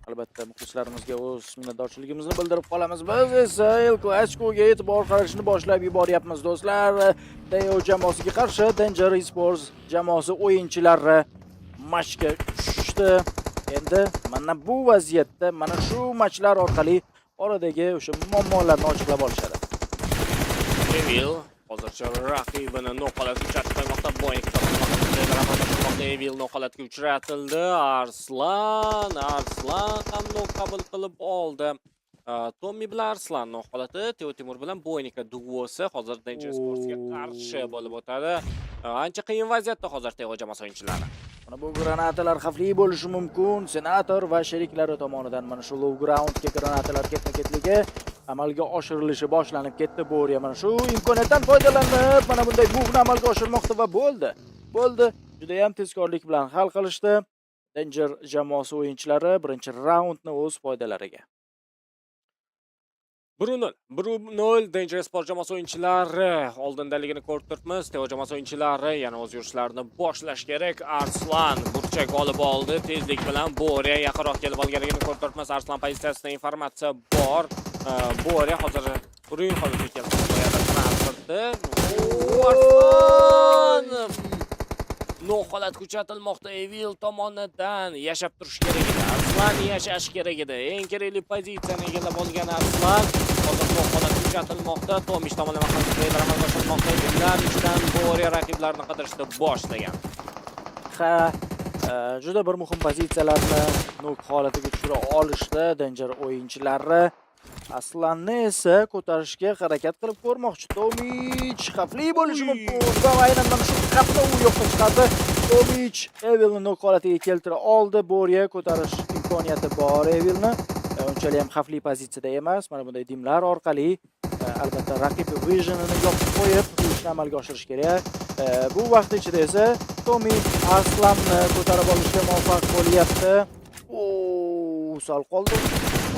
Albatta, muxlislarimizga o'z minnatdorchiligimizni bildirib qolamiz. Biz esa El Clasicoga e'tibor qaratishni boshlab yuboryapmiz, do'stlar. Teo jamoasiga qarshi Danger Esports jamoasi o'yinchilari matchga tushishdi. Endi mana bu vaziyatda, mana shu matchlar orqali oradagi o'sha muammolarni ochiqlab olishadi. Evil hozircha raqibini nok holatga uchratib qo'ymoqda. Boynik tomondan Evil nok holatga uchratildi. Arslan, Arslan ham nok qabul qilib oldi. Tommy bilan Arslan nok holati, Teo Timur bilan Boynika duosi hozir Danger Sportsga qarshi bo'lib o'tadi. Ancha qiyin vaziyatda hozir Teo jamoasi o'yinchilari. Mana bu granatalar xavfli bo'lishi mumkin. Senator va sheriklari tomonidan mana shu low groundga granatalar ketma-ketligi amalga oshirilishi boshlanib ketdi. Bo'riya mana shu imkoniyatdan foydalanib, mana bunday move amalga oshirmoqda va bo'ldi. Bo'ldi. Juda ham tezkorlik bilan hal qilishdi. Danger jamoasi o'yinchilari birinchi raundni o'z foydalariga. 1-0. 1-0 Danger Sport jamoasi o'yinchilari oldindaligini ko'rib turibmiz. Teo jamoasi o'yinchilari yana o'z yurishlarini boshlash kerak. Arslan burchak olib oldi. Tezlik bilan Bo'riya yaqinroq kelib olganligini ko'rib turibmiz. Arslan pozitsiyasida informatsiya bor. Bo'riya hozir ruin holatiga kelib qo'yadi transportni. Arslan nok holatga uchratilmoqda Evil tomonidan. Yashab turish kerak edi. Arslan yashash kerak edi. Eng kerakli pozitsiyani egallab olgan Arslan hozir nok holatga uchratilmoqda. Tomish tomonidan spreylar amalga oshirilmoqda. Ular ichidan Bo'riya raqiblarni qidirishni boshlagan. Ha, juda bir muhim pozitsiyalarni nok holatiga tushira olishdi Danger o'yinchilari. Aslanni esa ko'tarishga harakat qilib ko'rmoqchi. Tomich xavfli bo'lishi Uy. mumkin va aynan mana shu xavfni u yo'qqa chiqardi. Tomich Evilni nok holatiga keltira oldi. Bo'riya ko'tarish imkoniyati bor Evilni. Unchalik ham xavfli pozitsiyada emas. Mana bunday dimlar orqali albatta raqib visionini yopib qo'yib, bu ishni amalga oshirish kerak. Bu vaqt ichida esa Tomi Arslanni ko'tarib olishga muvaffaq bo'lyapti. O, sal qoldi.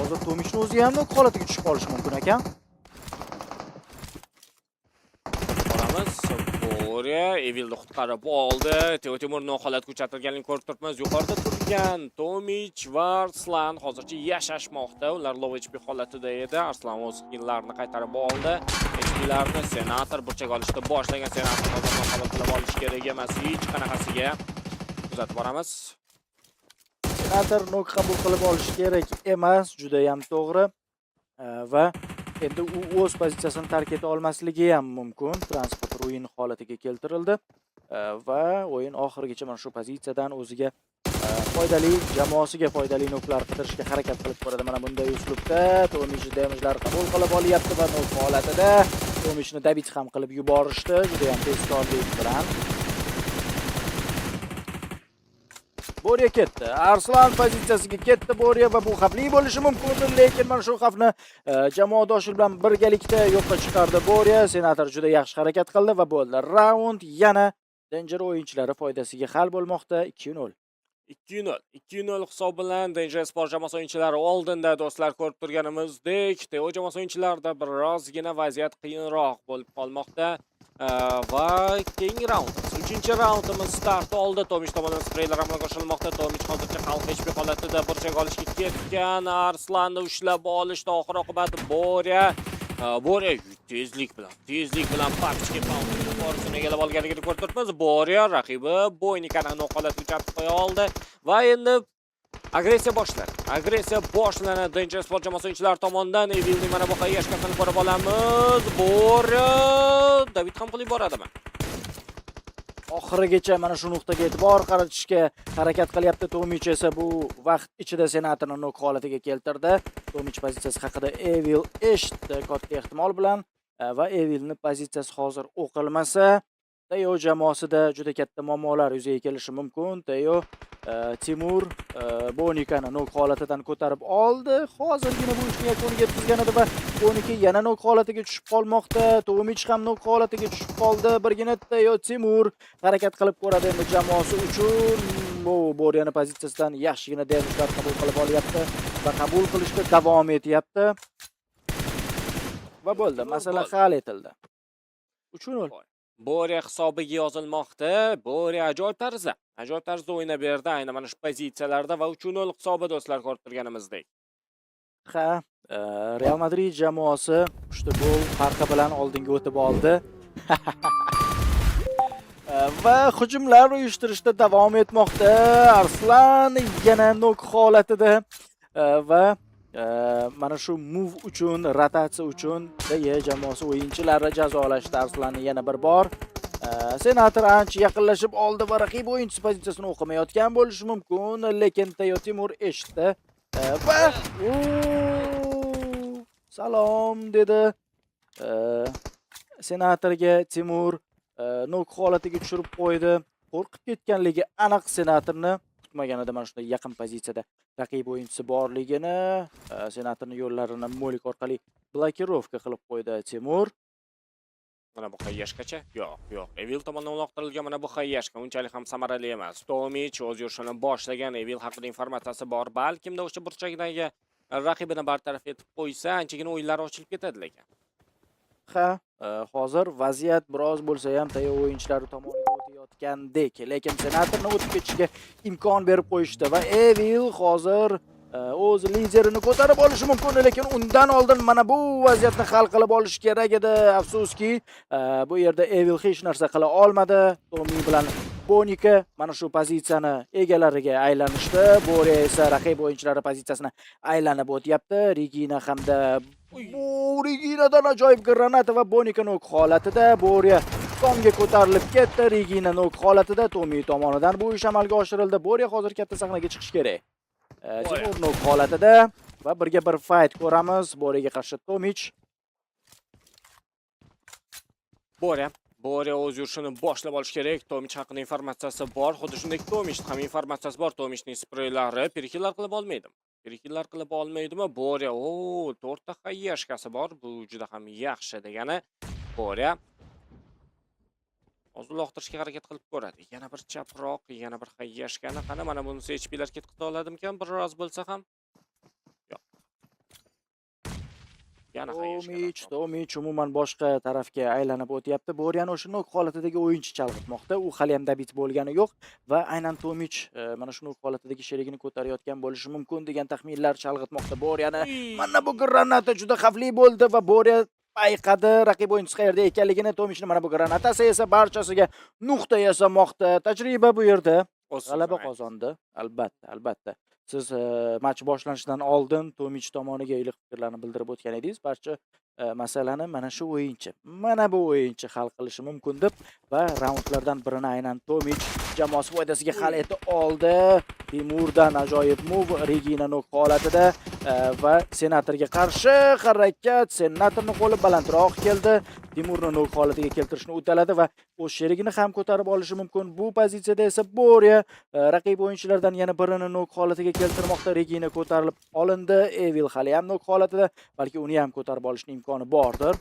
Hozir Tomichni o'zi ham nok holatiga tushib qolishi mumkin ekan. Qolamiz. Bo'riya Evilni qutqarib oldi. Teo Timur nok holatga uchratilganligini ko'rib turibmiz. Yuqorida turgan Tomich va Arslan hozircha yashashmoqda. Ular low HP holatida edi. Arslan o'z killlarini qaytarib oldi. HPlarni Senator burchak olishni boshlagan. Senator hozir nok qabul qilib olish kerak emas hech qanaqasiga. Kuzatib boramiz. Senator nok qabul qilib olishi kerak emas, juda ham to'g'ri. Va endi u o'z pozitsiyasini tark eta olmasligi ham mumkin. Transport ruin holatiga keltirildi. Va o'yin oxirigacha mana shu pozitsiyadan o'ziga foydali, jamoasiga foydali noklar qidirishga harakat qilib ko'radi. Mana bunday uslubda Tomich damage'lar qabul qilib olyapti va nok holatida Tomichni добить ham qilib yuborishdi, juda ham tezkorlik bilan. Bo'riya ketdi. Arslan pozitsiyasiga ketdi Bo'riya va bu xavfli bo'lishi mumkin, lekin mana shu xavfni jamoadoshi bilan birgalikda yo'qqa chiqardi Bo'riya. Senator juda yaxshi harakat qildi va bo'ldi. Raund yana Danger o'yinchilari foydasiga hal bo'lmoqda 2-0. 2-0. 2-0 hisob bilan Danger Sport jamoasi o'yinchilari oldinda, do'stlar, ko'rib turganimizdek, Teo jamoasi o'yinchilarida birozgina vaziyat qiyinroq bo'lib qolmoqda. Va keyingi raundimiz, 3-raundimiz start oldi. Tomich tomonidan spreylar amalga oshirilmoqda. Tomich hozircha half HP holatida burchak olishga ketgan. Arslanni ushlab olishdi. Oxir oqibat Bo'riya. Bo'riya tezlik bilan PUBG borisini egallab olganligini ko'rib turibmiz. Bo'riya raqibi Boynikani nok holatga uchratib qo'ya oldi va endi agressiya boshlanadi. Agressiya boshlanadi Danger Sport jamoasi o'yinchilari tomonidan. Evilning mana bu yashkasini ko'rib olamiz. Bo'riya добить ham qilib yuboradimi? Oxirigacha mana shu nuqtaga e'tibor qaratishga harakat qilyapti. Tomich esa bu vaqt ichida Senatorni nok holatiga keltirdi. Tomich pozitsiyasi haqida Evil eshitdi katta ehtimol bilan va Evilni pozitsiyasi hozir o'qilmasa, Teo jamoasida juda katta muammolar yuzaga kelishi mumkin. Teo Timur Bonikani nok holatidan ko'tarib oldi. Hozirgina bu ishni yakuniga yetkazgan edi va Bonika yana nok holatiga tushib qolmoqda. Tomich ham nok holatiga tushib qoldi. Birgina Teo Timur harakat qilib ko'radi endi jamoasi uchun. Bu Bo'riyani pozitsiyasidan yaxshigina damage'lar qabul qilib olyapti va qabul qilishda davom etyapti. Va bo'ldi, masala Bo'ldi. hal etildi. 3-0. Boriya hisobiga yozilmoqda. Boriya ajoyib tarzda, ajoyib tarzda o'ynab berdi aynan mana shu pozitsiyalarda va 3-0 hisobi, do'stlar, ko'rib turganimizdek. Ha, Real Madrid jamoasi 3 ta gol farqi bilan oldinga o'tib oldi. Va hujumlar uyushtirishda davom etmoqda. Arslan yana nok holatida va mana shu move uchun, rotatsiya uchun DE jamoasi o'yinchilari jazolashdi Arslanni yana bir bor. Senator ancha yaqinlashib oldi va raqib o'yinchisi pozitsiyasini o'qimayotgan bo'lishi mumkin, lekin Teo Timur eshitdi. Va "Salom" dedi. Senatorga Timur nok holatiga tushirib qo'ydi. Qo'rqib ketganligi aniq senatorni. Kutmagan edi mana shunday yaqin pozitsiyada raqib o'yinchisi borligini. Senatorning yo'llarini molik orqali blokirovka qilib qo'ydi Timur. Mana bu хаешка cha? Yo'q, yo'q. Evil tomonidan uloqtirilgan mana bu хаешка unchalik ham samarali emas. Tomich o'z yurishini boshlagan, Evil haqida informatsiyasi bor. Balkimda o'sha burchakdagi raqibini bartaraf etib qo'ysa, anchagina o'yinlar ochilib ketadi lekin. Ha, hozir vaziyat biroz bo'lsa ham Tayo o'yinchilari tomoniga o'tayotgandek, lekin senatorni o'tib ketishiga imkon berib qo'yishdi va Evil hozir o'z liderini ko'tarib olishi mumkin, lekin undan oldin mana bu vaziyatni hal qilib olish kerak edi. Afsuski, bu yerda Evil hech narsa qila olmadi. Tomi bilan Bonika mana shu pozitsiyani egalariga aylanishdi. Boriya esa raqib o'yinchilari pozitsiyasini aylanib o'tyapti. Regina hamda bu Reginadan ajoyib granata va Bonika nok holatida. Boriya tomga ko'tarilib ketdi. Regina nok holatida, Tomi tomonidan bu ish amalga oshirildi. Boriya hozir katta sahnaga chiqish kerak. Boriya. Timur nok holatida va birga bir fight ko'ramiz. Boriyaga qarshi Tomich. Boriya. Boriya o'z yurishini boshlab olish kerak. Tomich haqida informatsiyasi bor. Xuddi shunday Tomichning ham informatsiyasi bor. Tomichning spreylari перекилл lar qilib olmaydimi? Перекилл lar qilib olmaydimi? Boriya, o, to'rtta хаешка si bor. Bu juda ham yaxshi degani. Boriya hozir uloqtirishga harakat qilib ko'radi. Yana bir chaproq, yana bir хаешка ni. Qani, mana bunisi HP'lar ketqiza oladimikan biroz bo'lsa ham? Yo'q. Yana хаешка lar. Tomich, Tomich umuman boshqa tarafga aylanib o'tyapti. Boriyani o'sha nok holatidagi o'yinchi chalg'itmoqda. U hali ham добить bo'lgani yo'q va aynan Tomich mana shu nok holatidagi sherigini ko'tarayotgan bo'lishi mumkin degan taxminlar chalg'itmoqda Boriyani. Mana bu granata juda xavfli bo'ldi va Boriya payqadi raqib o'yinchisi qayerda ekanligini. Tomichni mana bu granatasi esa barchasiga nuqta yasamoqda. Tajriba bu yerda O'z g'alaba so'zini aytdi. qozondi. Albatta, albatta. Siz match boshlanishidan oldin Tomich tomoniga iliq fikrlarni bildirib o'tgan edingiz. Barcha masalani mana shu o'yinchi, mana bu o'yinchi hal qilishi mumkin deb va raundlardan birini aynan Tomich jamoasi foydasiga hal eta oldi. Timurdan ajoyib move, Regina nok holatida va senatorga qarshi harakat. Senatorning qo'li balandroq keldi. Timurni nok holatiga keltirishni uddaladi va o'z sherigini ham ko'tarib olishi mumkin. Bu pozitsiyada esa Boriya raqib o'yinchilardan yana birini nok holatiga keltirmoqda. Regina ko'tarilib olindi. Evil hali ham nok holatida, balki uni ham ko'tarib olishning imkoni bordir.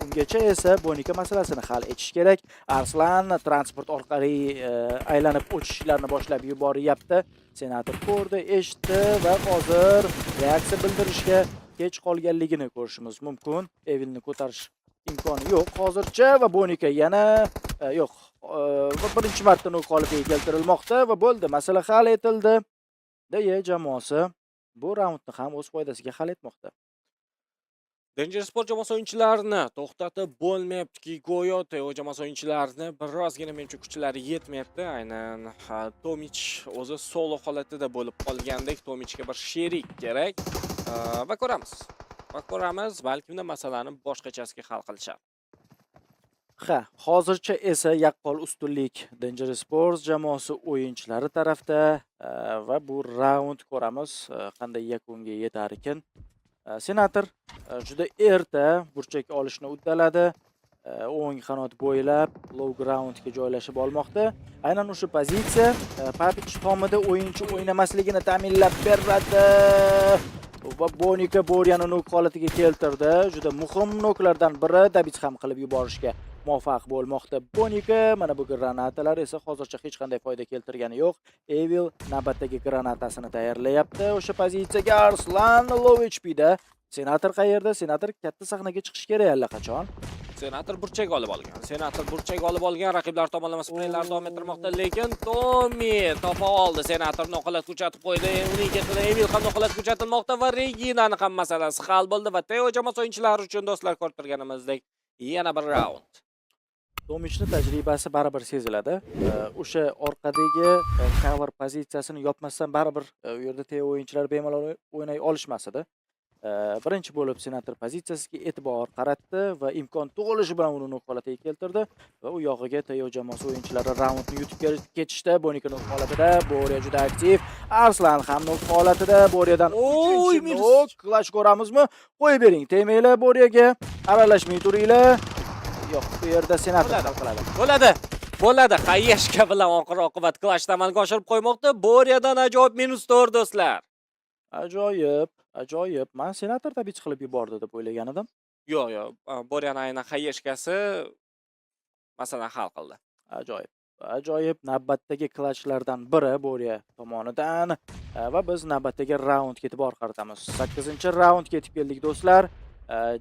Ungacha esa Bonika masalasini hal etish kerak. Arslan transport orqali aylanib o'tishlarni boshlab yuboryapti. Senator ko'rdi, eshitdi va hozir reaksiya bildirishga kech qolganligini ko'rishimiz mumkin. Evilni ko'tarish imkoni yo'q hozircha va Bonika yana yo'q, va birinchi marta nok holatiga keltirilmoqda va bo'ldi, masala hal etildi. DE jamoasi bu raundni ham o'z foydasiga hal etmoqda. Danger Sport jamoasi o'yinchilarini to'xtatib bo'lmayaptiki, go'yo TO jamoasi o'yinchilarini birozgina menimcha kuchlari yetmayapti. Aynan ha, Tomich o'zi solo holatida bo'lib qolgandek, Tomichga bir sherik kerak. Va ko'ramiz. Va ko'ramiz, balki masalani boshqachasiga hal qilishar. Ha, hozircha esa yaqqol ustunlik Danger Sports jamoasi o'yinchilari tarafda va bu raund ko'ramiz qanday yakunga yetar ekan. Senator juda erta burchak olishni uddaladi. O'ng qanot bo'ylab low groundga joylashib olmoqda. Aynan o'sha pozitsiya Papich tomida o'yinchi o'ynamasligini ta'minlab beradi. Va Bonika Boriyani nok holatiga keltirdi. Juda muhim noklardan biri, добить ham qilib yuborishga muvaffaq bo'lmoqda Bonika. Mana bu granatalar esa hozircha hech qanday foyda keltirgani yo'q. Evil navbatdagi granatasini tayyorlayapti. O'sha pozitsiyaga Arslan low HP da. Senator qayerda? Senator katta sahnaga chiqishi kerak allaqachon. Senator burchak olib olgan. Senator burchak olib olgan. Raqiblar tomonlama spreylar davom ettirmoqda, lekin Tommy topa oldi. Senator noqolat kuchatib qo'ydi. Uning ketidan Evil ham noqolat kuchatilmoqda va Reginani ham masalasi hal bo'ldi va Teo jamoasi o'yinchilari uchun, do'stlar, ko'rib turganimizdek, yana bir raund. Tomichni tajribasi baribir seziladi. O'sha orqadagi cover pozitsiyasini yopmasdan baribir u yerda Teo o'yinchilari bemalol o'ynay olishmas edi. Birinchi bo'lib senator pozitsiyasiga e'tibor qaratdi va imkon tug'ilishi bilan uni nok holatiga keltirdi va u yog'iga Teo jamoasi o'yinchilari raundni yutib ketishdi. Boniki nok holatida, Boriya juda aktiv. Arslan ham nok holatida, Boriyadan Oy, uchinchi minus. nok. Clutch ko'ramizmi? Qo'yib bering, tegmanglar Boriyaga. Aralashmay turinglar. Yo'q, bu yerda senator Bo'ladi. hal qiladi. Bo'ladi. Bo'ladi. Хаешка bilan oxir oqibat clutchni amalga oshirib qo'ymoqda. Boriyadan ajoyib -4, do'stlar. Ajoyib, ajoyib. Man senator добить qilib yubordi deb o'ylagan edim. Yo'q. Boriyani aynan хаешка si masalani hal qildi. Ajoyib. Ajoyib, navbatdagi clutchlardan biri Boriya tomonidan va biz navbatdagi raundga e'tibor qaratamiz. 8-raundga yetib keldik, do'stlar.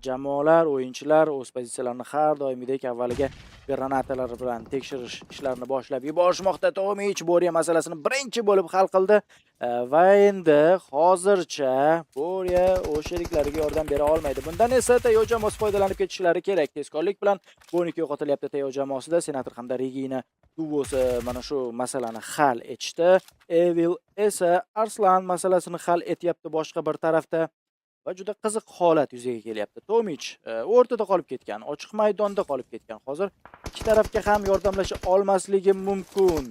Jamoalar, o'yinchilar o'z pozitsiyalarini har doimgidek avvaliga granatalar bilan tekshirish ishlarini boshlab yuborishmoqda. Tomich Boriya masalasini birinchi bo'lib hal qildi va endi hozircha Boriya o'z sheriklariga yordam bera olmaydi. Bundan esa Teo jamoasi foydalanib ketishlari kerak. Tezkorlik bilan Boniki yo'qotilyapti Teo jamoasida. Senator hamda Regina duosi mana shu masalani hal etishdi. Evil esa Arslan masalasini hal etyapti boshqa bir tarafda va juda qiziq holat yuzaga kelyapti. Tomich o'rtada qolib ketgan, ochiq maydonda qolib ketgan. Hozir ikki tarafga ham yordamlasha olmasligi mumkin.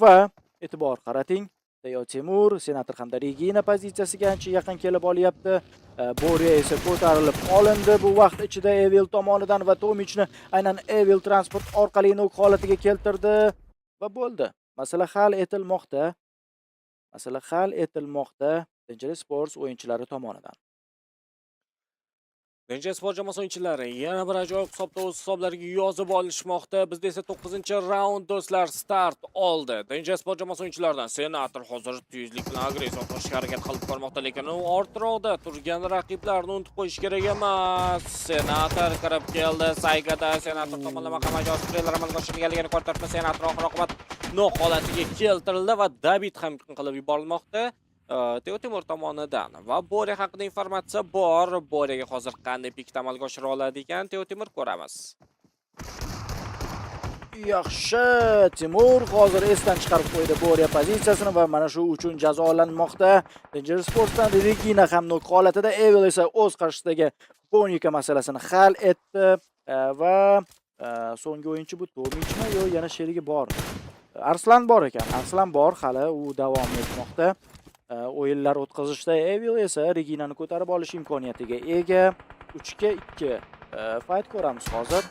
Va e'tibor qarating. Teo Timur senator hamda Regina pozitsiyasiga ancha yaqin kelib olyapti. Boriya esa ko'tarilib olindi bu vaqt ichida Evil tomonidan va Tomichni aynan Evil transport orqali nok holatiga keltirdi va bo'ldi. Masala hal etilmoqda. Masala hal etilmoqda Dangerous Sports o'yinchilari tomonidan. Danger Sport jamoasi o'yinchilari yana bir ajoyib hisobda o'z hisoblariga yozib olishmoqda. Bizda esa 9-raund, do'stlar, start oldi. Danger Sport jamoasi o'yinchilaridan Senator hozir tezlik bilan agressiya qilishga harakat qilib ko'rmoqda, lekin u ortiroqda turgan raqiblarni unutib qo'yish kerak emas. Senator kirib keldi. Saygada Senator tomonlama ham ajoyib spreylar amalga oshirilganligini ko'rib. Senator oxir oqibat nok holatiga keltirildi va добить ham qilib yuborilmoqda. Teo Timur tomonidan va Boriya haqida informatsiya bor. Boriyaga hozir qanday пик amalga oshira oladi ekan Teo Timur, ko'ramiz. Yaxshi, Timur hozir esdan chiqarib qo'ydi Boriya pozitsiyasini va mana shu uchun jazolanmoqda. Danger Sportsdan Regina ham nok holatida, Evil esa o'z qarshisidagi Bonika masalasini hal etdi va so'nggi o'yinchi bu Tomichmi yo yana sherigi bormi? Arslan bor ekan. Arslan bor, hali u davom etmoqda. O'yinlar o'tkazishda Evil esa Reginani ko'tarib olish imkoniyatiga ega. 3 ga 2 fight ko'ramiz hozir.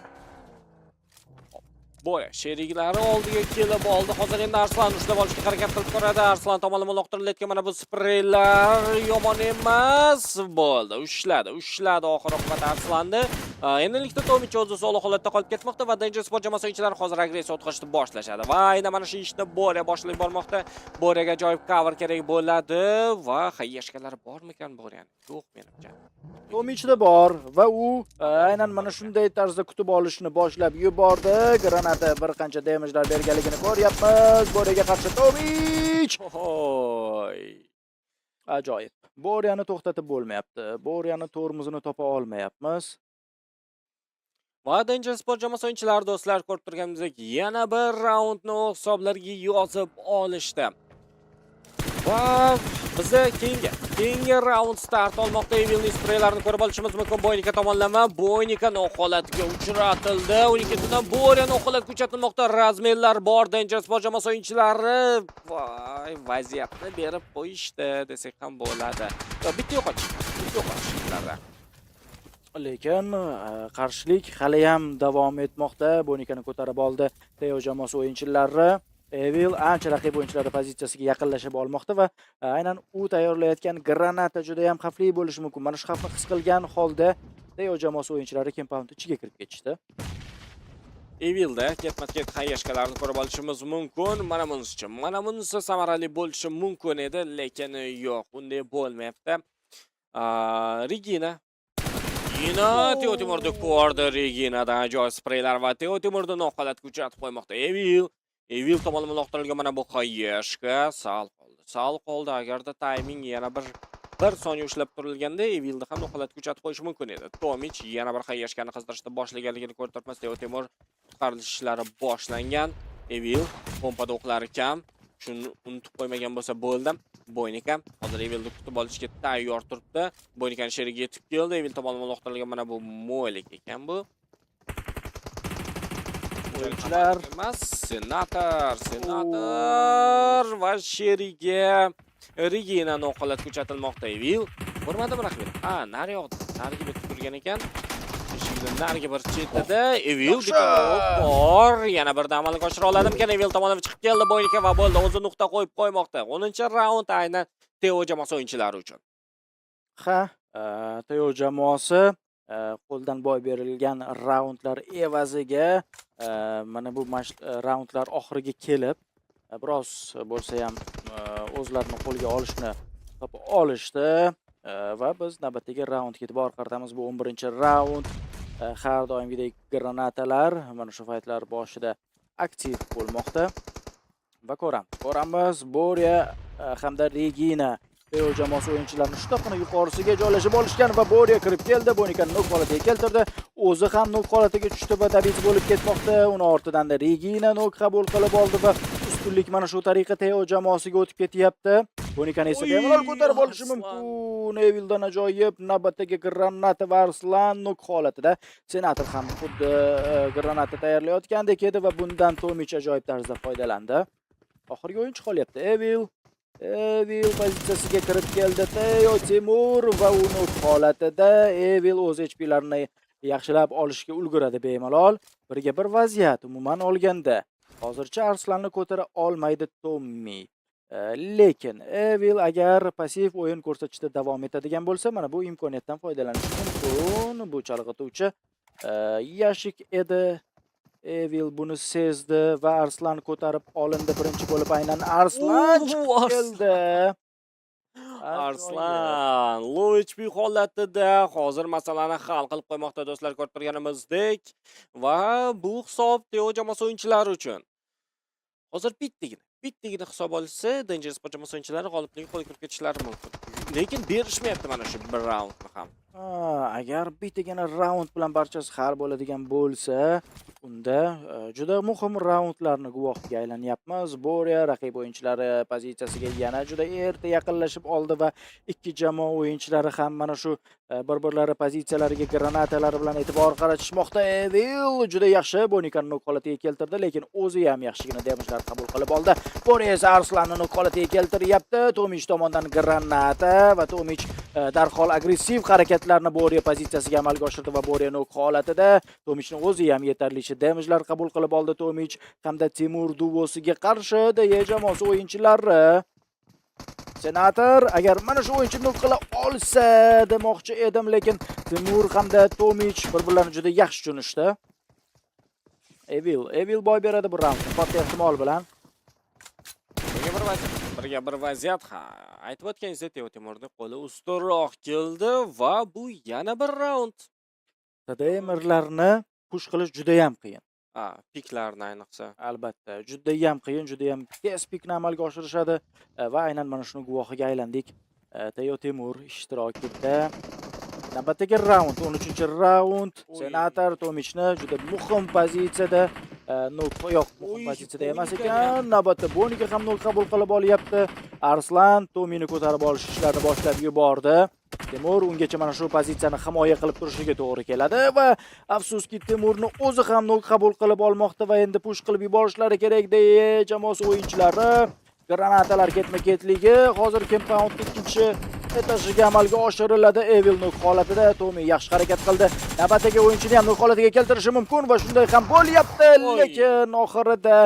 Boriya sheriklari oldiga kelib oldi. Hozir endi Arslan ushlab olishga harakat qilib ko'radi. Arslan tomonlama uloqtirilayotgan mana bu spreylar yomon emas. Bo'ldi, ushladi, ushladi oxir oqibat Arslanni. Endilikda Tomich o'zi solo holatda qolib ketmoqda va Danger Sport jamoasi o'yinchilari hozir agressiya o'tkazishni boshlashadi. Va aynan mana shu ishni Boriya boshlab bormoqda. Boriyaga ajoyib cover kerak bo'ladi va хаешка lari bormikan Boriyani? Yo'q, menimcha. Tomichda bor va u aynan mana shunday tarzda kutib olishni boshlab yubordi. Granata bir qancha damagelar berganligini ko'ryapmiz. Boriyaga qarshi Tomich! Oy. Ajoyib. Boriyani to'xtatib bo'lmayapti. Boriyani tormozini topa olmayapmiz. Va Danger Sport jamoasi o'yinchilari, do'stlar, ko'rib turganimizdek, yana bir raundni o'z hisoblariga yozib olishdi. Va biza keyingi raund start olmoqda. Evilning spreylarini ko'rib olishimiz mumkin. Boynika tomonlama, Boynika nok holatiga uchratildi. Uning ketidan Boriya nok holatga uchratilmoqda. Размен lar bor. Danger Sport jamoasi o'yinchilari, voy, vaziyatni berib qo'yishdi desak ham bo'ladi. Yo, bitta yo'qotish, bitta yo'qotish ularda. Lekin qarshilik haliyam davom etmoqda. Bonikani ko'tarib oldi Teo jamoasi o'yinchilari. Evil ancha raqib o'yinchilari pozitsiyasiga yaqinlashib olmoqda va aynan u tayyorlayotgan granata juda ham xavfli bo'lishi mumkin. Mana shu xavfni his qilgan holda Teo jamoasi o'yinchilari compound ichiga kirib ketishdi. Evilda ketma-ket хаешка larni ko'rib olishimiz mumkin. Mana bunisichi, mana bunisi samarali bo'lishi mumkin edi, lekin yo'q, bunday bo'lmayapti. Regina Regina Teo Timurni ko'rdi. Reginadan ajoyib spreylar va Teo Timurni knock holatga uchratib qo'ymoqda. Evil, Evil tomonidan uloqtirilgan mana bu хаешка sal qoldi. Sal qoldi. Agarda timing yana bir soniya ushlab turilganda, Evilni ham knock holatga uchratib qo'yishi mumkin edi. Tomich yana bir хаешка ni qizdirishni boshlaganligini ko'rib turibmiz. Teo Timur qutqarilish ishlari boshlangan. Evil pompada o'qlari kam. Shuni unutib qo'ymagan bo'lsa bo'ldi. Boynika hozir Evilni kutib olishga tayyor turibdi. Boynikani sherigi yetib keldi. Evil tomonidan uloqtirilgan mana bu mo'lik ekan bu. O'yinchilar emas, Senator, Senator va sherigi Regina knock holatga uchatilmoqda. Evil ko'rmadimi raqibini? Ha, nari yoqda, narigi betda turgan ekan. Eshikning narigi bir chetida Evil bitta o'q bor. Yana bir amalga oshira oladimikan? Evil tomonidan chiqib keldi Boynika va bo'ldi. O'zi nuqta qo'yib qo'ymoqda. 10-raund aynan Teo jamoasi o'yinchilari uchun. Ha, Teo jamoasi qo'ldan boy berilgan raundlar evaziga mana bu raundlar oxiriga kelib, biroz bo'lsa ham o'zlarini qo'lga olishni topa olishdi. Va biz navbatdagi raundga e'tibor qaratamiz. Bu 11-raund. Har doimgidek granatalar mana shu faytlar boshida aktiv bo'lmoqda. Va ko'ramiz. Ko'ramiz, Borya hamda Regina Teo jamoasi o'yinchilarini shundoqqina yuqorisiga joylashib olishgan va Borya kirib keldi. Bonikani knock holatiga keltirdi. O'zi ham knock holatiga tushdi va добить bo'lib ketmoqda. Uni ortidan da Regina knock qabul qilib oldi va ustunlik mana shu tariqa Teo jamoasiga o'tib ketyapti. Bonikani esa Oy, bemalol ko'tarib olishi Arslan. mumkin. Evildan ajoyib navbatdagi granata va Arslan knock holatida. Senator ham xuddi granata tayyorlayotgandek edi va bundan Tomich ajoyib tarzda foydalandi. Oxirgi o'yinchi qolyapti. Evil. Evil pozitsiyasiga kirib keldi. Teo Timur va u knock holatida. Evil o'z HP'larini yaxshilab olishga ulguradi bemalol. Birga bir vaziyat umuman olganda. Hozircha Arslanni ko'tara olmaydi Tommy. Lekin Evil agar passiv o'yin ko'rsatishda davom etadigan bo'lsa, mana bu imkoniyatdan foydalanishi mumkin. Bu chalg'ituvchi yashik edi. Evil buni sezdi va Arslan ko'tarib olindi birinchi bo'lib, aynan Arslan chiqib Arslan. keldi. Arslan low HP holatida hozir masalani hal qilib qo'ymoqda, do'stlar, ko'rib turganimizdek, va bu hisob Teo jamoasi o'yinchilari uchun. Hozir bittagina hisob olsa, Danger Sport jamoasi o'yinchilari g'oliblikni qo'lga kirib ketishlari mumkin. Lekin berishmayapti mana shu bir raundni ham. Ha, agar bittagina raund bilan barchasi hal bo'ladigan bo'lsa, unda juda muhim raundlarni guvohiga aylanyapmiz. Borya raqib o'yinchilari pozitsiyasiga yana juda erta yaqinlashib oldi va ikki jamoa o'yinchilari ham mana shu bir-birlari pozitsiyalariga granatalar bilan e'tibor qaratishmoqda. Evil juda yaxshi Bonikani knock holatiga keltirdi, lekin o'zi ham yaxshigina damagelar qabul qilib oldi. Borya esa Arslanni knock holatiga keltiryapti. Tomich tomonidan granata va Tomich darhol agressiv harakatlarni Borya pozitsiyasiga amalga oshirdi va Borya knock holatida. Tomichni o'zi ham yetarlicha damagelar qabul qilib oldi. Tomich hamda Timur duosiga qarshi DE jamoasi o'yinchilari. Senator agar mana shu o'yinchini knock qila olsa demoqchi edim, lekin Timur hamda Tomich bir-birlarini juda yaxshi tushunishdi. Evil, Evil boy beradi bu raundni katta ehtimol bilan. Birga bir vaziyat, birga bir vaziyat. Ha, aytib o'tganingizdek, Teo Temurning qo'li ustunroq keldi va bu yana bir raund. TDM'larni push qilish juda ham qiyin. Ha, peeklarni ayniqsa. Albatta, juda ham qiyin, juda ham tez peekni amalga oshirishadi va aynan mana shuni guvohiga aylandik. Teo Temur ishtirokida navbatdagi raund, 13-raund. Oy. Senator Tomichni juda muhim pozitsiyada knock, yo'q, muhim Oy, pozitsiyada emas Bonika ekan. Navbatda Bonika ham knock qabul qilib olyapti. Arslan Tomini ko'tarib olish ishlarini boshlab yubordi. Timur ungacha mana shu pozitsiyani himoya qilib turishiga to'g'ri keladi va afsuski, Timurni o'zi ham knock qabul qilib olmoqda va endi push qilib yuborishlari kerak deya jamoasi o'yinchilari. Granatalar ketma-ketligi hozir compound ikkinchi etajiga amalga oshiriladi. Evil knock holatida, Tomi yaxshi harakat qildi. Navbatdagi o'yinchini ham knock holatiga keltirishi mumkin va shunday ham bo'lyapti, Oy. lekin oxirida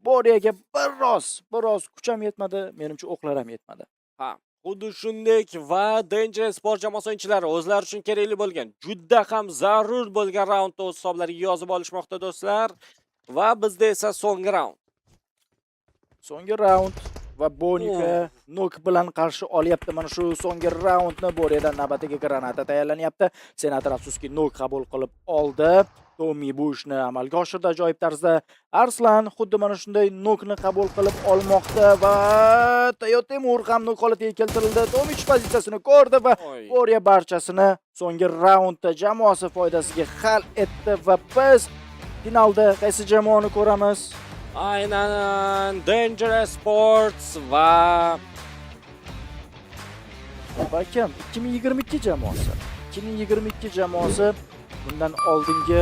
Boriyaga biroz kuch ham yetmadi, menimcha, o'qlar ham yetmadi. Ha, xuddi shunday va Danger Sport jamoasi o'yinchilari o'zlari uchun kerakli bo'lgan, juda ham zarur bo'lgan raundni o'z hisoblariga yozib olishmoqda, do'stlar. Va bizda esa so'nggi raund. So'nggi raund. Va Bonika nok bilan qarshi olyapti mana shu so'nggi raundni. Boriyadan navbatdagi granata tayyorlanyapti. Senator, afsuski, nok qabul qilib oldi. Tommy bu ishni amalga oshirdi ajoyib tarzda. Arslan xuddi mana shunday nokni qabul qilib olmoqda va Tayo Temur ham nok holatiga keltirildi. Tomich pozitsiyasini ko'rdi va Oy. Boriya barchasini so'nggi raundda jamoasi foydasiga hal etdi va biz finalda qaysi jamoani ko'ramiz? Aynan, Dangerous Sports va Va kim? 2022 jamoasi. 2022 jamoasi bundan oldingi